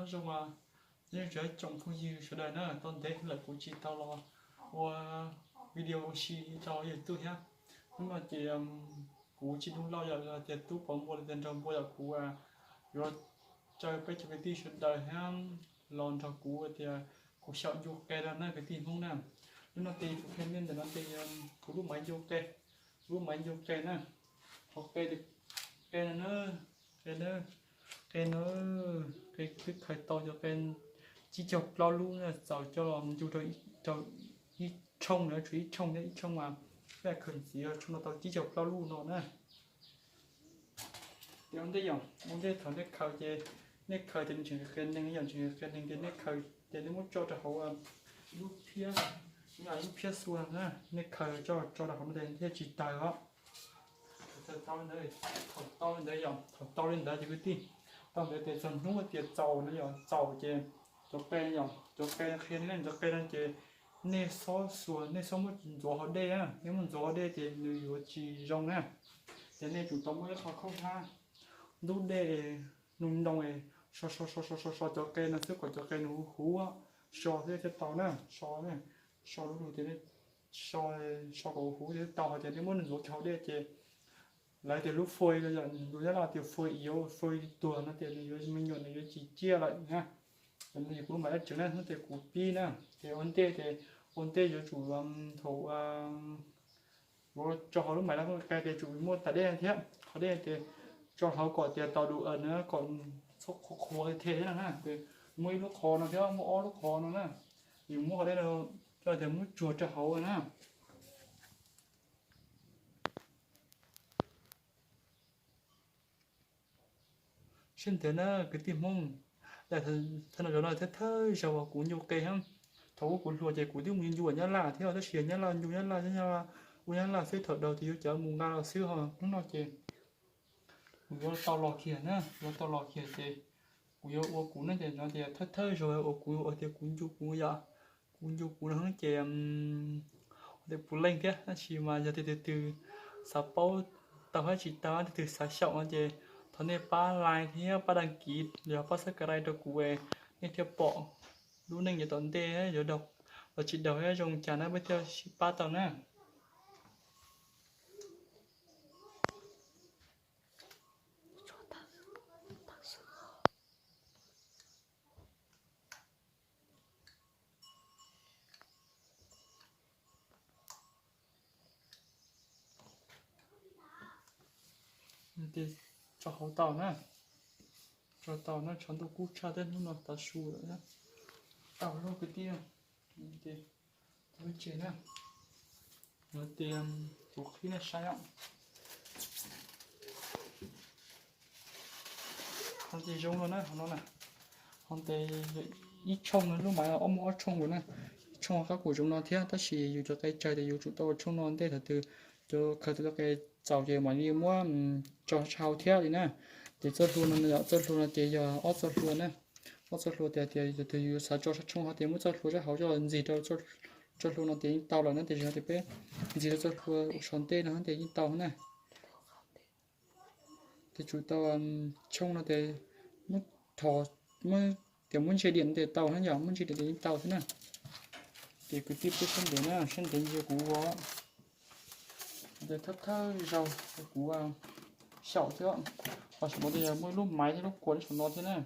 Nyob zoo, nyob zoo tsoom phooj ywg sawv daws na, tau ntev lawm kuv tsis tau los ua video ua si rau YouTube thiab. Hnub no ces kuv tsis nug loj yom, tias tub pov npua los tias nraug npua yom, kuv yuav caw peb cov kwv tij sawv daws thiab los nrog kuv tias kuv xyaum ncu qe no na kwv tij Hmoob na. Hnub no ces kuv qhia nej ntawm no ces kuv lub maiv ncu qe, kuv lub maiv ncu qe na. Qhov qe, qe no na, qe na, qe no, qe twb khaws tau cov qe tsib caug plaub lub na, txaus coj los ncu rau ib tshooj na, tshuav ib tshooj thiab, ib tshooj mas peb khaws ntxiv, tshooj no tau tsib caug plaub lub no na. Ces ua ntej yom, ua ntej thaum nej khaws ces, nej khaws ces nws tseem qia neeg yom, tseem qia neeg ces nej khaws ces nej muab tso rau hauv lub phiab, lub phiab xua na, nej khaws tso, tso rau hauv no ces thiaj tsis tawg os. Thaum tau li ntawd, thaum tau li ntawd yom, thaum tau li ntawd ces kwv tij, tau ntawd ces txog hnub tias txaus no yom, txaus ces cov qe yom, cov qe qhia nej cov qe no ces nej txhob xuas, nej txhob muab ntxuav hauv dej na, nej muab ntxuav hauv dej ces nws yuav tsis zoo na. Ces nej tsum tau muab ib qho khaub hlab ntub dej, nug ntoo, so so so so so so cov qe no xwb kom cov qe nws huv huv, so thiaj thiaj tau na, so, so lub lug tias, so, so kom huv huv thiaj tau, hos tias nej muab nws ntxuav kiag hauv dej ces lawv tias lub fais no yom, lus Nyab Laj tias fais ib, fais tuag no tias nws yuav me nyuam nws yuav tsis ciaj lawm na. Ces kuv lub maiv dab tsev na, hnub tias kuv pib na, ces ua ntej ces, ua ntej yuav tsum, thaum yuav tso hauv lub maiv dab qe ces tsum muaj tas dej thiab, qhov dej ces tso hauv kom tias tau dus na, kom txhob qhuav qhuav thiab no na. Ces muaj ib lub qhov no thiab muaj ob lub qhov no na, yus muab qhov dej no coj tias muab tsuag rau hauv na. Sib ntev na kwv tij Hmoob, thawj no thawj zaug uas kuv ncu qe thiab. Thaum ub kuv hluas ces kuv twb mus ncu ncu Nyab Laj thiab, tab sis Nyab Laj ncu Nyab Laj, ua Nyab Laj xwb, thaum dhau ces yuav coj mus nqa los xwb, ho hnub no ces kuv yuav tau los kiag na, yuav tau los kiag ces kuv yuav ua kuv na, ces no ces thawj thawj zaug uas kuv ua tias kuv ncu kuv yom, kuv ncu kuv no ces tias puav leej thiab, tab sis mas yog tias tus twg xav paub tau thiab tsis tau, tus twg xav xyaum no ces thov nej pab like thiab pab đăng ký, yog pab subscribe rau kuv, nej thiaj pom lub neej yav tom ntej yuav daug los tsis daug thiab zoo cas na, peb thiaj sib pab tau na. Tso hauv tau na, tso tau na, tshav ntuj kub tshaj thiab, hnub no tav su lawm. Tau lub kwv tij, tau lub tsev na, no tias kuv qhib nej saib os. Ho ces zoo no na, ho no na, ho ces ib tshooj no lub maiv ob muaj ob tshooj lawm na, ib tshooj qab kuv zoo no thiab, tab sis yus cov qe tsawg ces yus tsum tau ua tshooj no ntej, thaum twg cov khaws tau cov qe txaus ces mam li muab tso sab hauv thiab li na. Ces txoj hlua no yog, txoj hlua no ces yog ob txoj hlua na, ob txoj hlua tias, tias thaum twg yus xav tso sab tshooj ho tias muab txoj hlua sab hauv coj los ntxig rau txoj hlua no ces yeej tau lawm na, tiam sis ho tias peb ntxig rau txoj hlua saum ntej no ces yeej tau na. Ces tsum tau tshooj no ces muab rho, muab, tias muab ntsia diam no ces tau na, yog muab ntsia diam ces yeej tau thiab na. Ces kwv tij peb sib ntev na, sib ntev ntsia kuv ua. Ces thawj thawj zaug kuv xyaum thiab, ho saum no ces yog muaj ib lub maiv thiab lub kua saum no thiab na.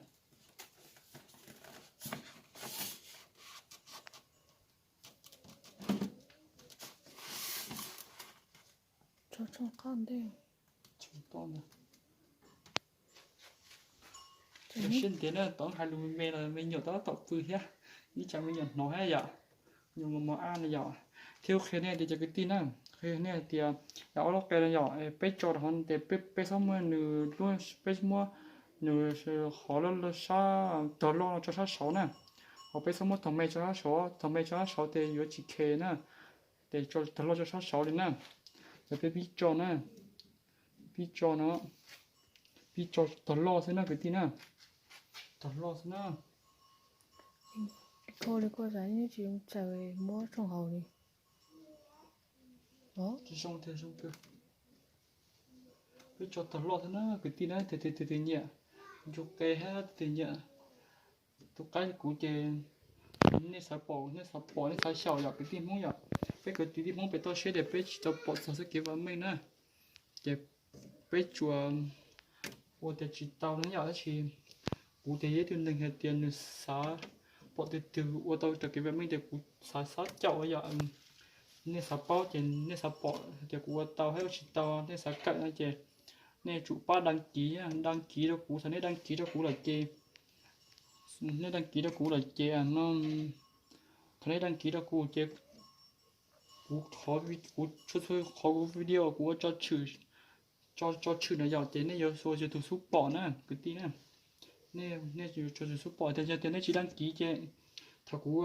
Tso tshooj qab ntej. Sib ntiav na, tau hais lus me me los me nyuam tab tom pw thiab, ib tsam me nyuam hnov thiab yom. Nyuam mos mos ab no yom. Thiab qhia nej tias cov kwv tij na, qhia nej tias yog ob lub qe no yom, peb tso rau hauv no ces peb, peb txhob muab nws, peb muab nws qhov sab tog loj no tso sab saud na, ho peb txhob muab tog me tso sab saud, tog me tso sab saud ces yuav tsis khe na, ces tog loj tso sab saud li na. Ces peb pib tso na, pib tso no, pib tso tog loj xwb na kwv tij na, tog loj xwb na. Kho li koj xav yeej tsis zoo txawm muab tshooj hauv li. Tsis zoo tiag, zoo kawg. Peb tso tog loj xwb na kwv tij na, tus twg tus twg nyiam ncu qe thiab tus twg nyiam tus qaib kuv ces nej xav pom, nej xav pom, nej xav xyaum yom kwv tij Hmoob yom. Peb kwv tij Hmoob pem toj siab tias peb tsis tau pom txog txoj kev vam meej na. Ces peb tsuas ua tias tsis tau no yom, tab sis kuv tias yog ib tug neeg hais tias nws xav pom tus twg ua tau raws kev vam meej tias kuv xav xav caum yom. Nej xav paub ces nej xav pom tias kuv ua tau thiab ua tsis tau, nej xav kawm no ces nej tsum pab đăng ký, đăng ký rau kuv. Thaum nej đăng ký rau kuv lawm ces, nej đăng ký rau kuv lawm ces no, thaum nej đăng ký rau kuv ces kuv, kuv txhua txhua qhov kuv video kuv ua tso tshwm, tso tshwm no yom, ces nej yuav ua yus tus xub pom na kwv tij na. Nej yuav ua yus tus xub pom tias yog tias nej tsis đăng ký ces thaum kuv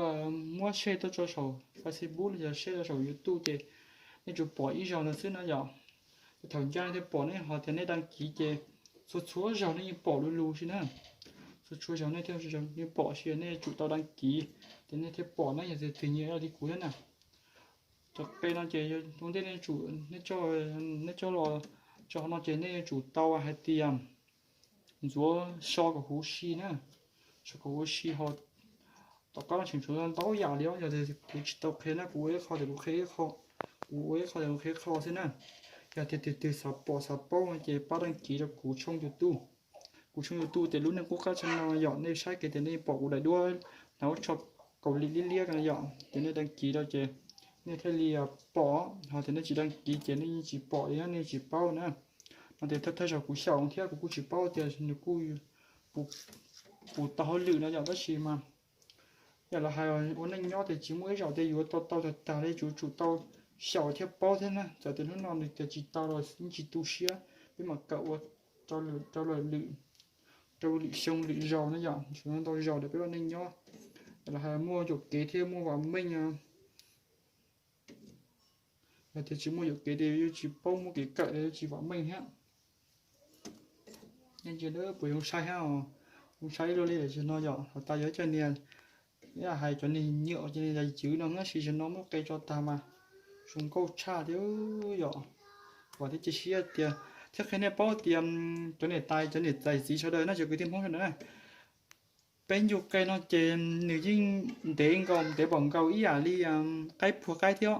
muab share tuaj tso saum Facebook los yog share rau saum YouTube ces nej tsuas pom ib zaug ntawd xwb na yom. Ces thaum ncaj nej thiaj pom, nej ho tias nej đăng ký ces txhua txhua zaug nej yeej pom lug lug xwb na. Txhua txhua zaug nej thiaj yeej pom, sis nej tsum tau đăng ký ces nej thiaj pom na, yog tias twg nyiam li kuv thiab na. Cov qe no ces ua ntej nej tsum, nej coj los tso no ces nej yuav tsum tau hais tias ntxuav so kom huv si na, so kom huv si ho. Tom qab no tseem tshuav ntau yam li os, yog tias kuv tsis tau qhia na, kuv ua ib qho tias kuv qhia ib qho, kuv ua ib qho tias kuv qhia ib qho xwb na. Yog tias tus twg xav pom xav paub no ces pab đăng ký rau kuv tshooj YouTube. Kuv tshooj YouTube tias Lub Neej Qub Qab Tshaj No yom, nej saib kiag tias nej pom kuv daim duab hnav ua tsho Kaus Lim liab liab no yom, ces nej đăng ký rau ces nej thiaj li pom, ho tias nej tsis đăng ký ces nej yeej tsis pom li na, nej tsis paub na. No tias thawj thawj zaug kuv xyaum thiab kuv kuj tsis paub tias nws kuj puas tau hauj lwm no yom, tab sis mas yam los hais ua neej nyob tias tsis muaj ib zaug tias yuav tau tau tag tag li, tsum tsum tau xyaum thiab paub thiab na. Txawm tias hnub no nws tias tsis tau los yeej tsis tu siab, peb mam kawm ua rau lwm, rau lwm xyoo lwm zaus na yom, tsum ntau zaus rau peb ua neej nyob. Yam los hais muaj yuam kev thiab muaj vam meej. Yog tias tsis muaj yuam kev tias yuav tsis paub muaj kev kawm, yuav tsis vam meej thiab. Nej ntsia puas zoo saib thiab, zoo saib ib lo li tam sim no yom, hos tas yog cov niag, hais cov niag nyuam cov niag yam cwv no na, sis zaum no muab qe tso tag mas zoo nkauj tshaj thiab yom. Vam thiab cia siab tias thiab qhia nej paub tias cov niam tais cov niam txiv sawv daws na, cov kwv tij Hmoob sawv daws na, peb ncu qe no ces nws yeej ntev nkaus, ntev npaum nkaus ib yam li qaib puag qaib thiab.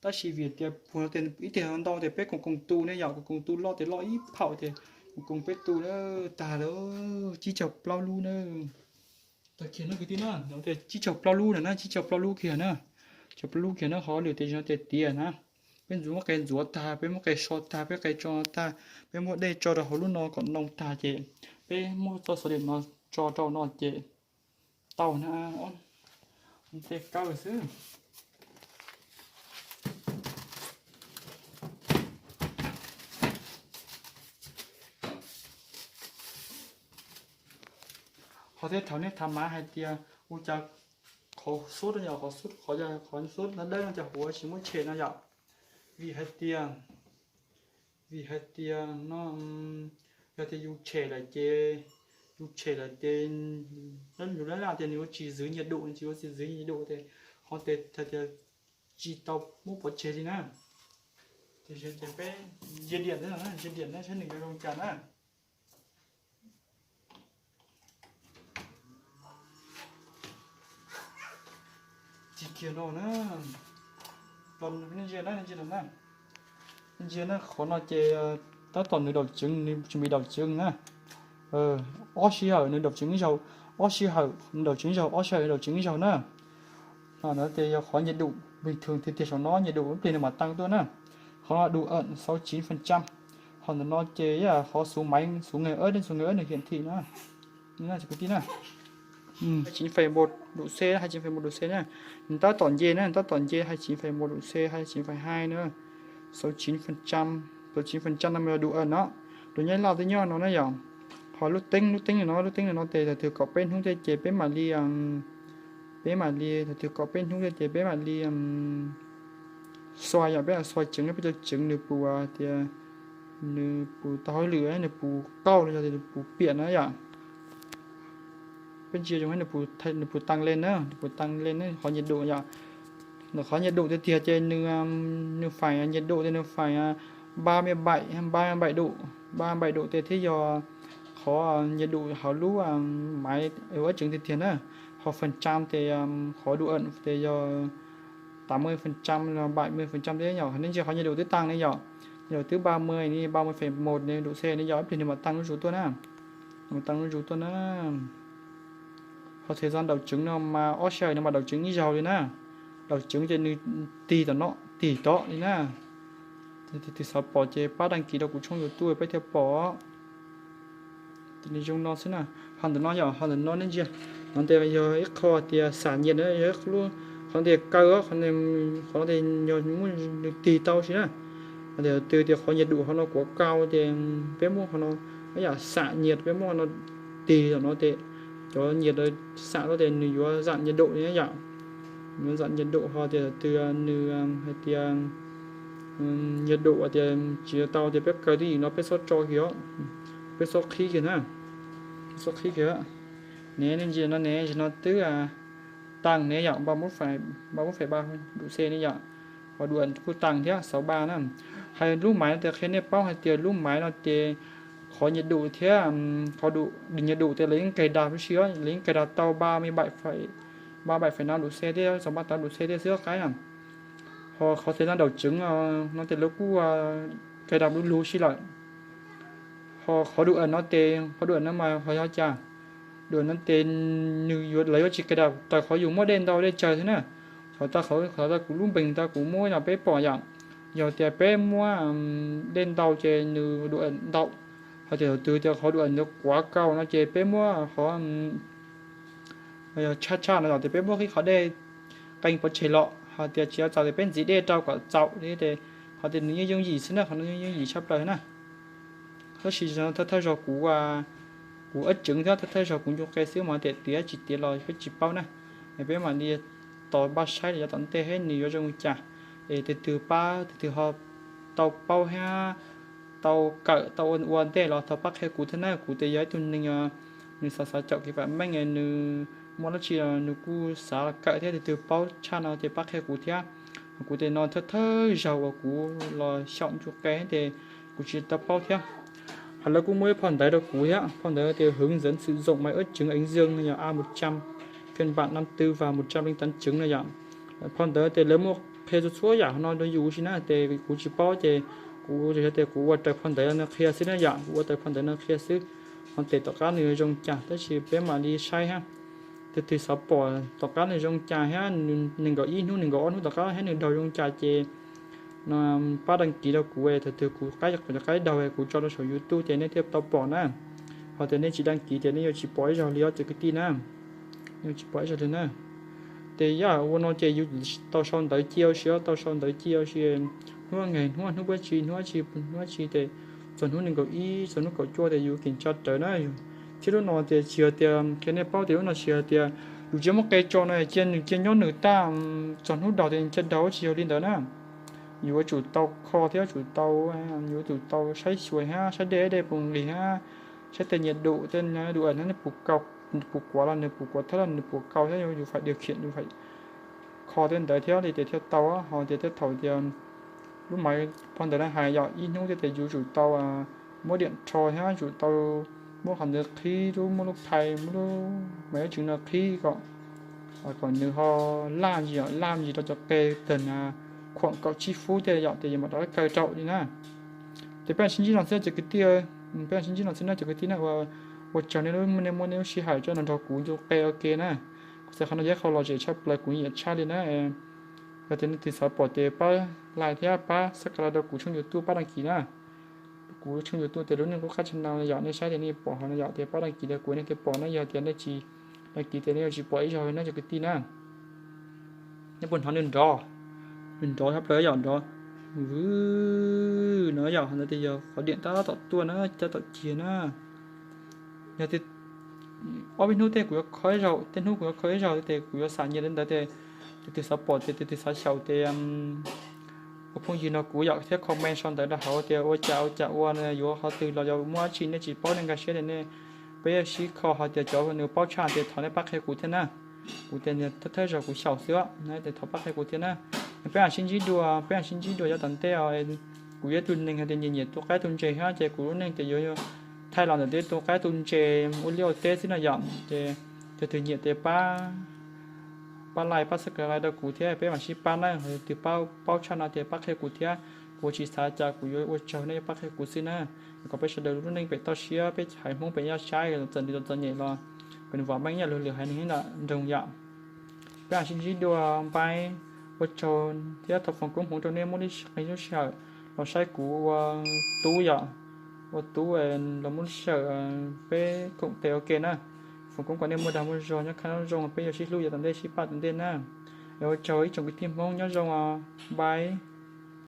Tab sis vim tias puag no ib tiag ntau tias peb koom koom tu ne yom, koom koom tu loj tias loj ib phaum tias koom koom peb tu na, tag lawm tsib caug plaub lub na. Tag kiag no kwv tij na, tias tsib caug plaub lub na, tsib caug plaub lub kiag na. Tsib caug plaub lub kiag na, qhov lwm tias no tias tias na, peb ntxuav muab qe ntxuav tag, peb muab qe so tag, peb qe tso tag, peb muab dej tso rau hauv lub no kom noo tag ces peb muab txoj xov dim no tso rau no ces tau na. Tej kawg xwb. Ho thiab thaum nej tham mas hais tias ua cas qhov xub no yog qhov xub, qhov yog qhov xub dawb dawb no cas huv tsis muab tshem no yom? Vim hais tias, vim hais tias no, yog tias yus tshem lawm ces, yus tshem lawm ces yus laj laj tias nws ua tsis zwv nhiệt độ, nws tsis ua tsis zwv nhiệt độ ces qhov tias tsis tau muab pov tseg li na. Tiam sis ces peb ntsia diam ntawd, ntsia diam ntawd saib nws yuav zoo cas na. Tsis kiag no na. Ntsia na, ntsia na, ntsia na, qhov no ces tab tom nws daum tseev, nws tsis npis daum tseev na. Ob sij hawm nws daum tseev ib zaug, ob sij hawm nws daum tseev ib zaug, ob sij hawm nws daum tseev ib zaug na. Ho ntawd ces yog qhov nhiệt độ bình thường tiag tiag saum no, nhiệt độ ib pliag nws mam tăng tuaj na. Qhov no độ ẩm sáu chín phần trăm. Ho ntawm no ces yog qhov số máy, số ngày ớt, số ngày ớt nws hiển thị na. Kwv tij na, hai chín phẩy một độ C, hai chín phẩy một độ C na. Nws tab tom nce na, nws tab tom nce hai chín phẩy một độ C, hai chín phẩy hai na. Sáu chín phần trăm, sáu chín phần trăm năm mươi độ ẩm đó. Lus Nyab Laj twb nyob no na yom. Qhov lub teeb, lub teeb no, lub teeb no ces thaum twg kom peb hnub thiab ces peb mam li, peb mam li, thaum twg kom peb hnub thiab ces peb mam li xuas yom, peb mam xuas tseev, peb cov tseev nws puas tias nws puas tau hauj lwm, nws puas kauj los yog tias nws puas piam na yom. Peb ntsia zoo nws puas tăng lên na, nws puas tăng lên na, qhov nhiệt độ yom. Ntawm qhov nhiệt độ tiag tiag ces nws, nws phải nhiệt độ tias nws phải ba mươi bảy, ba mươi bảy độ, ba mươi bảy độ tias thiab yog qhov nhiệt độ hauv lub máy ua ib tseev tiag tiag na. Ho phần trăm ces qhov độ ẩm ces yog tám mươi phần trăm, bảy mươi phần trăm thiab yom. Nej ntsia qhov nhiệt độ twb tăng ne yom, nhiệt độ twb ba mươi ne, ba mươi phẩy một ne, độ C ne yom, ib pliag nws mam tăng lub zus tuaj na, nws mam tăng lub zus tuaj na. Ho thời gian đảo trứng no mas ob sij hawm no mas đảo trứng ib zaug li na. Đảo trứng ces nws tig tom no, tig tom li na. Tus xav pom ces pab đăng ký rau kuv tshooj YouTube peb thiaj pom. Ces nws zoo no xwb na. Ho ntawm no yom, ho ntawm no nej ntsia, no ces yog ib qho tias xả nhiệt na, yog ib lub, qhov no tias kaw, qhov no tias yog muaj nws tig tau si na. Ho tias tus tias qhov nhiệt độ hauv no quá cao ces peb muab qhov no, ib yam xả nhiệt, peb muab qhov no tig tom no ces cov nhiệt xả tau ces nws yuav giảm nhiệt độ li yom. Nws yuav giảm nhiệt độ, ho tias tus nws hais tias nhiệt độ tias tsis tau tias peb kaw twj ywm no peb txhob tso kiag, peb txhob qhib kiag na, peb txhob qhib kiag. Ne nej ntsia no ne, no twb tăng ne yom, ba mốt phẩy ba, độ C ne yom. Ho độ ẩm kuj tăng thiab, sáu ba na. Hais lub máy no tias qhia nej paub hais tias lub máy no ces qhov nhiệt độ thiab qhov độ, nhiệt độ tias lawv yeej cài đặt lub si, lawv yeej cài đặt tau ba mươi bảy, ba mươi bảy năm độ C thiab, sáu ba tám độ C thiab xwb qaib na. Ho qhov thời gian đảo trứng no ces lawv kuj cài đặt lub lug si lawm. Ho qhov độ ẩm no ces, qhov độ ẩm no mas ho yog cas? Độ ẩm no ces nws yuav, lawv yuav tsis cài đặt tawm qhov yus muab dej ntau dej tsawg thiab na. Qhov tau, qhov tau kuv lub npees tau kuv muab no peb pom yom, yog tias peb muab dej ntau ces nws độ ẩm ntau. Ho tias tus tias qhov độ ẩm quá cao no ces peb muab qhov tshaj tshaj no yom, tias peb muab qhib qhov dej qee pov tseg los, ho tias tsis tau txaus tias peb ntxiv dej rau kom txaus li ces, ho tias nws yeej yooj yim xwb na, qhov no yeej yooj yim tshaj plaws na. Tab sis thawj thawj zaug kuv, kuv ib tseev thiab thawj thawj zaug kuv ncu qe xwb mas tias tiav tsis tiav los peb tsis paub na. Es peb mam li tos npaj saib los yav tom ntej thiab nws yuav zoo li cas. Es tus twg pab, tus twg ho tau paub thiab tau kawm tau ua ua ntej los thov pab qhia kuv thiab na. Kuv tias yog ib tug neeg nws xav xav caum kev vam meej, nws muaj dab tsi los nws kuj xav kawm thiab, tus twg paub tshaj no ces pab qhia kuv thiab. Kuv tias no thawj thawj zaug uas kuv los xyaum ncu qe thiab ces kuv tsis tau paub thiab. Ho lawv kuj muab ib phau ntawv rau kuv thiab, phau ntawv tias hướng dẫn sử dụng máy ướp trứng Ánh Dương no yog A một trăm, phiên bản năm tư và một trăm linh tám trứng no yom. Phau ntawv tias lawv muaj qhia txhua txhua yam no rau yus si na, ces kuv tsis paub ces kuv yog tias kuv ua raws phau ntawv no qhia xwb na yom, kuv ua raws phau ntawv no qhia xwb. Ho tes tom qab nws zoo cas tab sis peb mam li saib hab. Tus twg xav pom tom qab nws zoo cas thiab, nees nkaum ib hnub nees nkaum ob hnub tom qab thiab nws daug zoo cas ces no pab đăng ký rau kuv, tus twg kuv qaib, kuv cov qaib daug kuv tso rau saum YouTube ces nej thiaj tau pom na. Ho tias nej tsis đăng ký ces nej yuav tsis pom ib zaug li os cov kwv tij na. Nej yuav tsis pom ib zaug li na. Ces yam ua no ces yus tau sau ntawv cia ua si, tau sau ntawv cia ua si, hnub nqes hnub, hnub puas tsi, hnub tsi, hnub tsi ces txog hnub nees nkaum ib, txog hnub kaum cuaj ces yus keem tsa rawv na. Thiab lub no tias tsis yog tias qhia nej paub tias lub no tsis yog tias yus cia muab qe tso no cia nws cia nyob nws tag, txog hnub daug tias cia daug, tsis yog li ntawd na. Yuav tsum tau kho thiab tsum tau, yuav tsum tau saib xyuas thiab saib dej, dej puas nqig thiab saib tej nhiệt độ, tej nhiệt độ nws puas kaus, puas kuav los nws puas kuav thawb los nws puas kaus thiab yus phải điều khiển, yus phải kho tej ntawd thiab li ces thiaj tau. Ho tias thiab thaum tias lub maiv phau ntawv no hais yog ib hnub thiab tias yus tsum tau muab diam rho thiab tsum tau muab qhov ntawd qhib, lub muab lub phais, muab lub maiv ib tseev no qhib kom, kom nws ho laj ntsis, laj ntsis rau cov qe tag na, khuam kaum tsib fub thiab yom, ces yus mam rov kaw rau li na. Ces peb sib ntsib no xwb cov kwv tij, peb sib ntsib no xwb na cov kwv tij na. Ua tsaug nej lub, nej muab nej lub sij hawm coj los nrog kuv ncu qe ua ke na. Kuv xav qhov no yog qhov lom zem tshaj plaws kuv nyiam tshaj li na. Yog tias nej tus xav pom ces pab like thiab pab subscribe rau kuv tshooj YouTube, pab đăng ký na. Kuv tshooj YouTube tias Lub Neej Qub Qab Channel no yom, nej saib tias nej pom hov no yom, tias pab đăng ký rau kuv nej thiaj pom na, yog tias nej tsis đăng ký tias nej yuav tsis pom ib zaug na cov kwv tij na. Nej puas hnov nws nrov? Nws nrov tshaj plaws yom, nrov vwv no yom, ntawd tias yog qhov diam tab tom tuaj na, tab tom cig na. Yog tias ob peb hnub tej kuv yuav kho ib zaug, tej hnub kuv yuav kho ib zaug ces kuv yuav xav nyias li ntawd ces, tus twg xav pom ces, tus twg xav xyaum ces ua phooj ywg nrog kuv yom, thiab comment sau ntawv rau hauv tias ua cas ua cas ua no yuav qhov twg los yog muaj dab tsi nej tsis paub nej nkag siab tias nej, peb yuav sib kho, ho tias cov nws paub tshaj ces thov nej pab qhia kuv thiab na. Kuv tias thawj thawj zaug kuv xyaum xwb, thov pab qhia kuv thiab na. Peb mam sib ntsib dua, peb mam sib ntsib dua yav tom ntej os. Kuv yog ib tug neeg hais tias nyiam nyiam tu qaib tu ntses thiab ces kuv lub neej ces yuav, thaij los ntawm tej tus qaib tus ntses ua liaj ua teb xwb no yom. Ces yog tus nyiam ces pab, pab like pab subscribe rau kuv thiab peb mam sib pab na. Yog tus paub tshaj no ces pab qhia kuv thiab, kuv tsis xav cas kuv yuav ua tsaug nej pab qhia kuv xwb na. Kom peb sawv daws lub neej pem toj siab peb haiv Hmoob pem yaj saib txom nyem los kom nws vam meej ib yam li lwm haiv neeg nroog yom. Peb mam sib ntsib dua, bye. Ua tsaug thiab thov foom koob hmoov rau nej muaj lub sij hawm los saib kuv ua tub yom, ua tub los muaj lub sij hawm peb koom tes ua ke na. Foom koob kom nej muaj dag muaj zog, nyob kaj nyob zoo, peb yuav sib hlub yav tom ntej sib pab tom ntej na. Ua tsaug ib tsoom kwv tij Hmoob, nyob zoo os, bye.